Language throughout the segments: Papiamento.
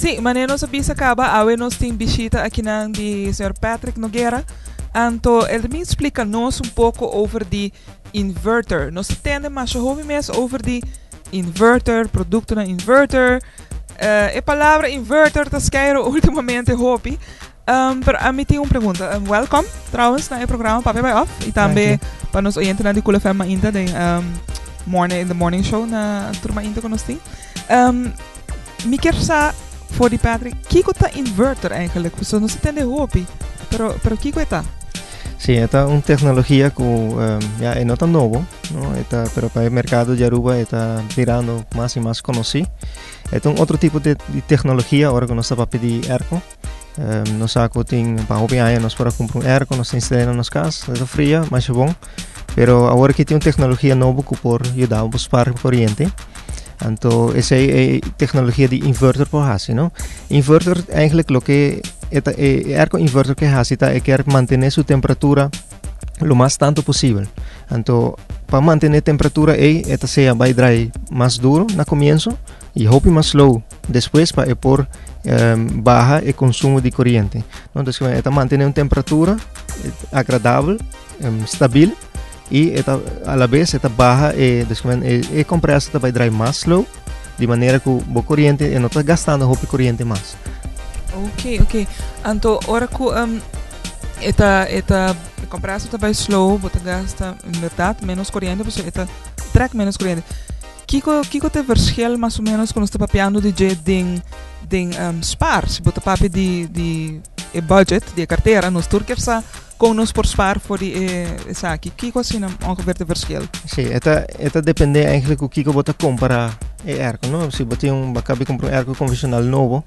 Si, manera nos a bisa caba, awe nos tin bishita akinan di señor Patrick Noguera. Anto el ta bin splica nos un poco over di inverter. Nos ta tende masha hopi mes over di inverter, productonan inverter. E palabra inverter ta skeiro ultimamente hopi. Pero ami tin un pregunta. Welcome trouwens na e programa Papia Bai Off. Y tambe pa nos oyentenan di Cool FM mainta den morning, in the morning show na tur mainta cu nos tin. Mi kier sa for di Patrick, kiko ta inverter eigenlijk? Pasobra nos ta tende hopi, pero kiko e ta? Sí, e ta un tecnologia cu ya e no ta nobo, no? E ta, pero pa e mercado di Aruba e ta birando mas y mas conoci. E ta un otro tipo di tecnologia ora cu nos ta papia di airco. Nos sa cu tin pa hopi aña nos por a cumpra un airco, nos ta instala na nos cas, e ta fria, masha bon. Pero awor aki tin un tecnologia nobo cu por yuda bo spaar coriente. Anto esey e tecnologia di inverter por haci, no? Inverter eigenlijk loke e ta, e airco inverter ke haci ta e kier mantene su temperatura lo mas tanto posibel. Anto pa mantene temperatura ey e ta sea bay draai mas duro na comienzo y hopi mas slow despues pa e por baha e consumo di coriente. No, entonces e ta mantene un temperatura agradabel, stabil y e ta a la vez e ta baha e, dus e, e compressor ta bay draai mas slow di manera cu bo coriente e no ta gastando hopi coriente mas. Ok. Anto ora cu e ta e compressor ta bay slow, bo ta gasta en verdad menos coriente, pasobra e ta trek menos coriente. Kiko ta e verschil mas o menos cu nos ta papiando di dje den spaar? Si bo ta papia di e budget, di e cartera, nos tur kier sa con nos por spaar for di e esaki. Kiko asina ongeveer ta e verschil? Sí, e ta depende eigenlijk cu kiko bo ta compara e airco, no? Si bo tin un, bo caba di compra un airco convencional nobo,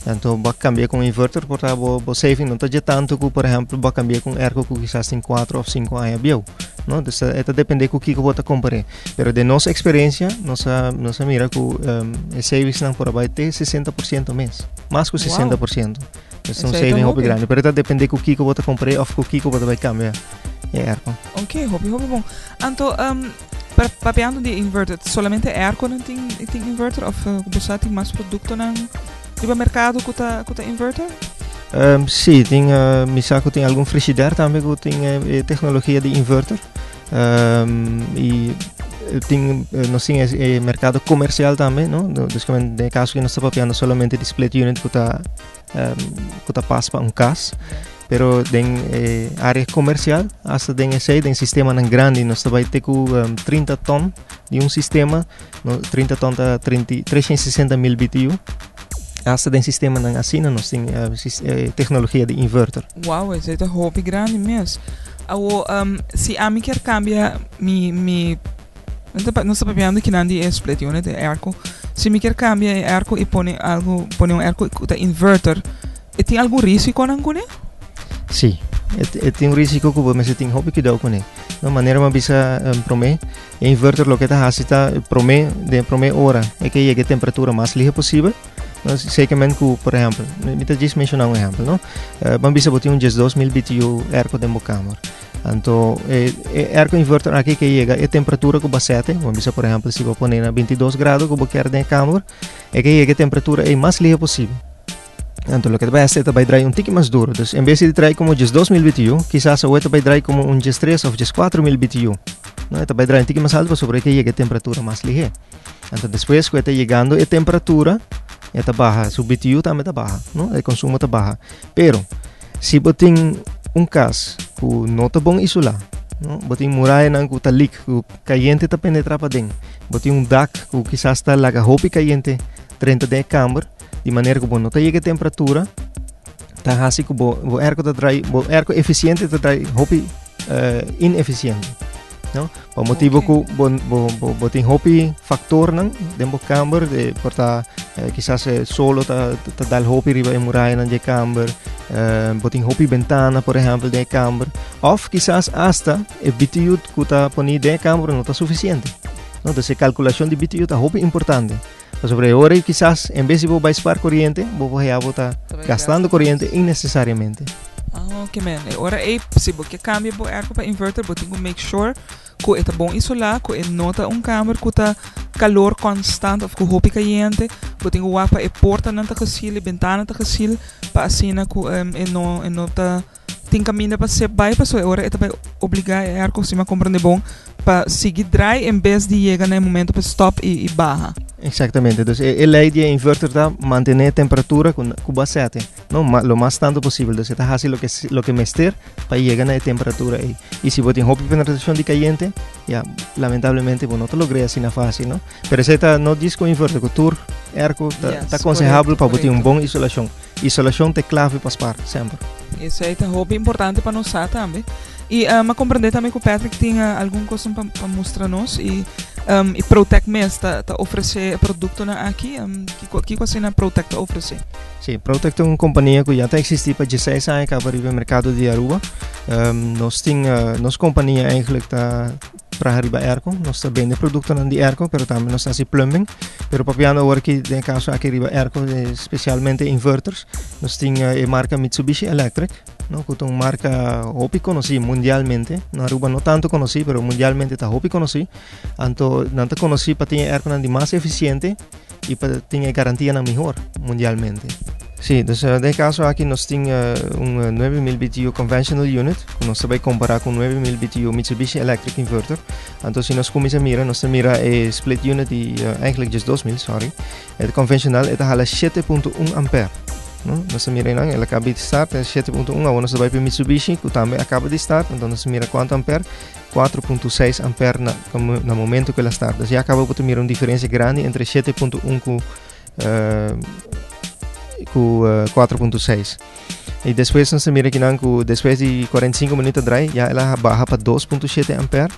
anto bo cambia cu un inverter, por ta bo saving no ta dje tanto cu, por ehempel, bo cambia cu un airco cu kisas tin 4 of 5 aña bieu, no? Dus e ta depende cu kiko bo ta compare. Pero den nos experiencia, nos a mira cu e savingsnan por a bay te 60% mes. Mas cu 60%. Dus un Esey ta saving hopi hopi. grandi. Pero e ta depende cu kiko bo ta compare of cu kiko bo ta bay cambia e airco. Ok, hopi hopi bon. Anto, papiando di inverter, solamente airco nan tin inverter of bo sa tin mas productonan riba mercado cu ta inverter? Sí, tin, mi sa cu tin algun frigidaire tambe cu tin tecnologia di inverter. Y tin, nos tin e mercado comercial tambe, no? Dus den caso cu nos ta papiando solamente di split unit cu ta pas pa un cas. Pero den area comercial, hasta den esey, den sistemanan grandi, nos ta bay te cu 30 ton di un sistema, no, 30 ton ta 30, 360 mil BTU. Hasta den sistemanan asina nos tin tecnologia di inverter. Wow, esey ta hopi grandi mes. Awo, si ami kier cambia mi nos ta papiando kinan di e split unit, e airco. Si mi kier cambia e airco y pone algo, pone un airco cu ta inverter, e tin algun risiconan cune? Sí, e tin un risico cu bo mester tin hopi cuidado cune. No, manera mi a bisa prome, e inverter loke ta haci ta prome, den prome ora e ke yega e temperatura mas lihe posibel. No, zekermente cu, por ehempel, mi ta djis menciona un ehempel, no? Ban bisa bo tin un 12.000 BTU airco den bo kamer. Anto, e airco inverter aki ke yega e temperatura cu bo a sete, ban bisa, por ehempel, si bo pone na 22 grado cu bo kier den e kamer, e ke yega e temperatura ei mas lihe posibel. Anto, loke ta bay haci, ta bay draai un tiki mas duro. Dus, en bes di draai como 12.000 BTU, kisas awe ta bay draai como un 13 of 14.000 BTU. No, ta bay draai un tiki mas alto pasobra e ke yega e temperatura mas lihe. Anto, despues cu e ta yegando e temperatura, e ta baha, su BTU tambe ta baha, no? E consumo ta baha. Pero, si bo tin un cas cu no ta bon isola, no? Bo tin murayanan cu ta leak, cu cayente ta penetra paden, bo tin un dak cu kisas ta laga hopi cayente drenta den e kamer, di manera cu bo no ta yega e temperatura, ta haci cu bo airco ta draai, bo airco eficiente ta draai hopi ineficiente. No? Pa motibo cu bo tin hopi factornan den bo kamer, de por ta kisas solo ta dal hopi riba e murayanan di e kamer, bo tin hopi bentana, por ehempel, den e kamer, of kisas hasta e BTU cu ta poni den e kamer no ta suficiente. No? Entonces, e calculacion di BTU ta hopi importante. Pasobra e ora kisas en bes di bo bay spaar coriente, bo por haya bo ta Ta bay gastando gasta coriente mas. Innecesariamente. Ah, ok, man. E ora ei, si bo ke cambia bo airco pa inverter, bo tin cu make sure cu e ta bon isola, cu e no ta un kamer cu ta calor constant of cu hopi cayente. Bo tin ku wak pa e portanan ta gesil, e bentana ta gesil, pa asina ku e no e no ta tin kaminda pa sep bai pasobra e ora e ta bai obligá e airco si mi a komprende bon pa sigui drai en bes di yega na e momento pa stop i baha. Exactamente, dus e lei di e inverter ta mantené e temperatura ku ku bo a sete, no, lo mas tantu posibel, dus e ta hasi loke loke mester pa yega na e temperatura ei. I si bo tin hopi penetrashon di kayente, ya, lamentablemente bo no ta logr'é asina fásil, no. Pero esei ta no djis ku inverter, ku tur airco ta ta konsehabel pa bo tin un bon isolashon. Isolashon ta e klave pa spar, semper. Esei ta hopi importante pa nos sa tambe. I mi a komprendé tambe ku Patrick tin algun kosnan pa pa mustra nos i i Protect mes ta ta ofresé e produktonan aki. Kiko kiko asina Protect ta ofresé? Sí, Protect ta un kompania ku ya ta eksistí pa dieseis aña kaba riba e merkado di Aruba. Nos tin nos kompania eigenlijk ta traha riba airco. Nos ta bende produktonan di airco, pero tambe nos ta hasi plumbing. Pero papiando awor aki den e kaso aki riba airco, spesialmente inverters, nos tin e marka Mitsubishi Electric, no, ku ta un marka hopi konosí mundialmente. Na Aruba no tanto konosí, pero mundialmente ta hopi konosí. Anto nan ta konosí pa tin e airconan di mas efisiente i pa tin e garantianan mihor mundialmente. Sí, dus den e kaso aki nos tin un 9000 BTU conventional unit ku nos ta bai kompará ku un 9000 BTU Mitsubishi Electric inverter. Anto si nos kuminsá mira, nos ta mira e split unit di eigenlijk djes 2000, sorry. E konvenshonal e ta hala 7.1 ampère. No? Nos ta mira einan, el a kaba di start, 7.1, awor nos ta bai pa e Mitsubishi ku tambe a kaba di start, anto nos ta mira kuantu ampère. 4.6 ampère na, na momento ku el a start. Dus ya kaba bo ta mira un diferensia grandi entre 7.1 ku uh, ku uh, 4.6. I despues nos ta mira kinan ku despues di 45 minuut a draai, ya el a baha pa 2.7 ampère.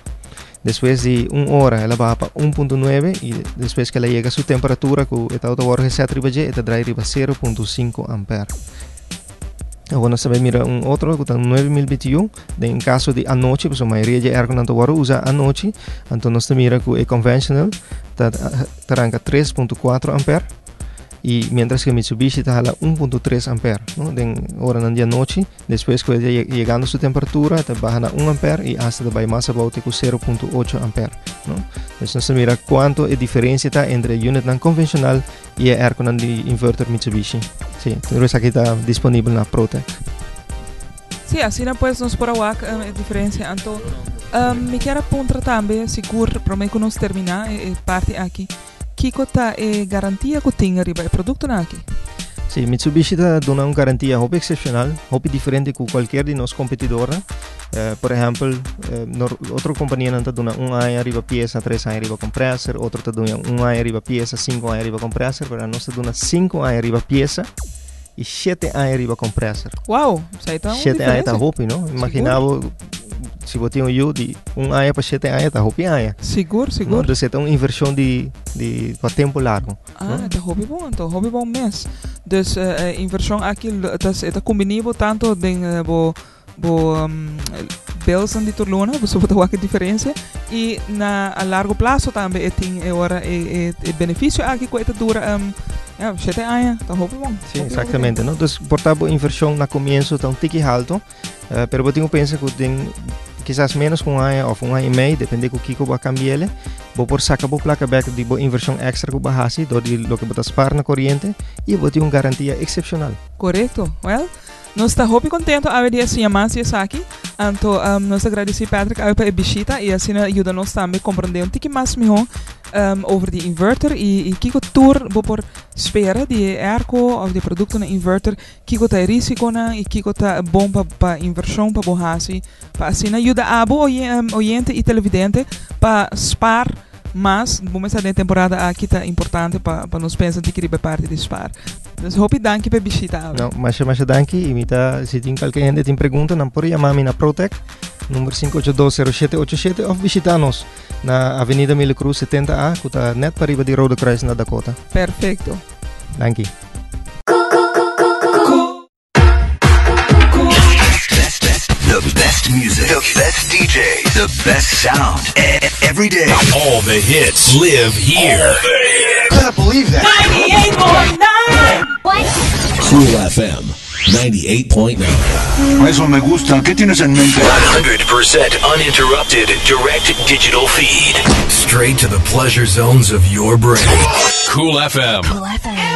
Despues di un ora el a baha pa 1.9 i despues ku el a yega su temperatura ku e tabata wòrdu geset riba dje, e ta draai riba 0.5 ampère. Awor nos ta bai mira un otro ku ta 9000 BTU. Den kaso di anochi, pasobra mayoria di e airconan ta wòrdu usa anochi, anto nos ta mira ku e conventional ta ta ranka 3.4 ampère i mientras ku e Mitsubishi ta hala 1.3 ampère, no, den oranan di anochi. Despues ku e ta yegando su temperatura ta baha na 1 ampère i asta ta bai mas abou te ku 0.8 ampère, no. Dus nos ta mira kuantu e diferensia ta entre e unitnan konvenshonal i e airconan di inverter Mitsubishi. Sí, tur esaki ta disponibel na Protec. Sí, asina pues nos por a wak e diferencia. Anto, mi kier a puntra tambe, sigur, prome ku nos termina e parti aki, kiko ta e garantia ku tin riba e produktonan aki? Sí, Mitsubishi ta duna un garantia hopi eksepshonal, hopi diferente ku kualkier di nos kompetidornan. Por ehèmpel, otro kompanianan ta duna un aña riba piesa, tres aña riba komprèser, otro ta duna un aña riba piesa, sinku aña riba komprèser, pero anos ta duna sinku aña riba piesa i shete aña riba komprèser. Wow, esei ta un Shete aña ta hopi, no? Imagina bo si bo tin un yu di un aña pa shete aña ta hopi aña. Sigur, sigur. No? Dus e ta un invershon di di pa tempu largu. Ah, no? Ta hopi bon anto, hopi bon mes. Dus e invershon aki ta e ta kumbiní bo tanto den bo bo bills di tur luna, pasobra bo ta wak e diferencia. Y na a largo plazo tambe e tin e ora e e beneficio aki cu e ta dura ja, shete aña, ta hopi bon. Sí, exactamente, no? Dus por ta bo inversion na comienzo ta un tiki halto, pero bo tin cu pensa cu den kisas menos cu un aña of un aña y mei, depende cu kico bo a cambiele, bo por saca bo placa bek di bo inversion extra cu bo a haci door di loke bo ta spaar na coriente y bo tin un garantia excepcional. Correcto. Well, Nos ta hopi contento awe di a siña mas di esaki. Anto nos ta gradici Patrick awe pa e bishita y asina yuda nos tambe comprende un tiki mas miho over di inverter y kico tur bo por spera di e airco of di e productonan inverter, kico ta e risiconan y kico ta bon pa pa inversion pa bo haci pa asina yuda abo oyente y televidente pa spaar mas. Bo mester den e temporada aki ta importante pa pa nos pensa un tiki riba e parti di spaar. Dus hopi danki pa e bishita awe. No, masha masha danki y mi ta si tin cualkier hende tin pregunta nan por yama mi na Protec number 5820787 of bishita nos na Avenida Mille Cruz 70A cu ta net pariba di Rode Kruis na Dakota. Perfecto. Danki. The best music, the best DJ, the best sound. Every day. All the hits live here. Gotta believe that. 98.9 Cool FM. 98.9. Eso me gusta. ¿Qué tienes en mente? 100% uninterrupted direct digital feed. Straight to the pleasure zones of your brain. Cool FM. Cool FM.